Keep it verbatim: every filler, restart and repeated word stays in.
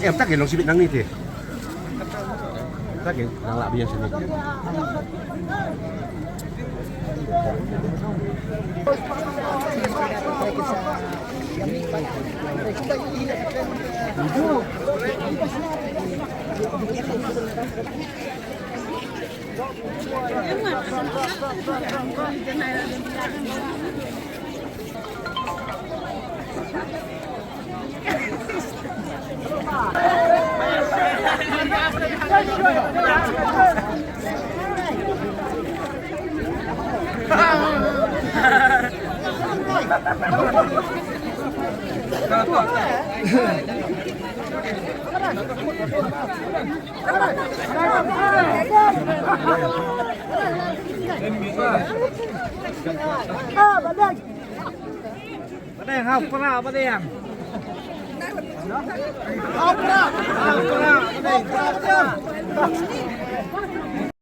Em tak ke long sibit nang ni te. Tak ke nang la biang sini. Badeng, ha, pra, badeng. Ha, pra, ha, pra, badeng, pra, pra.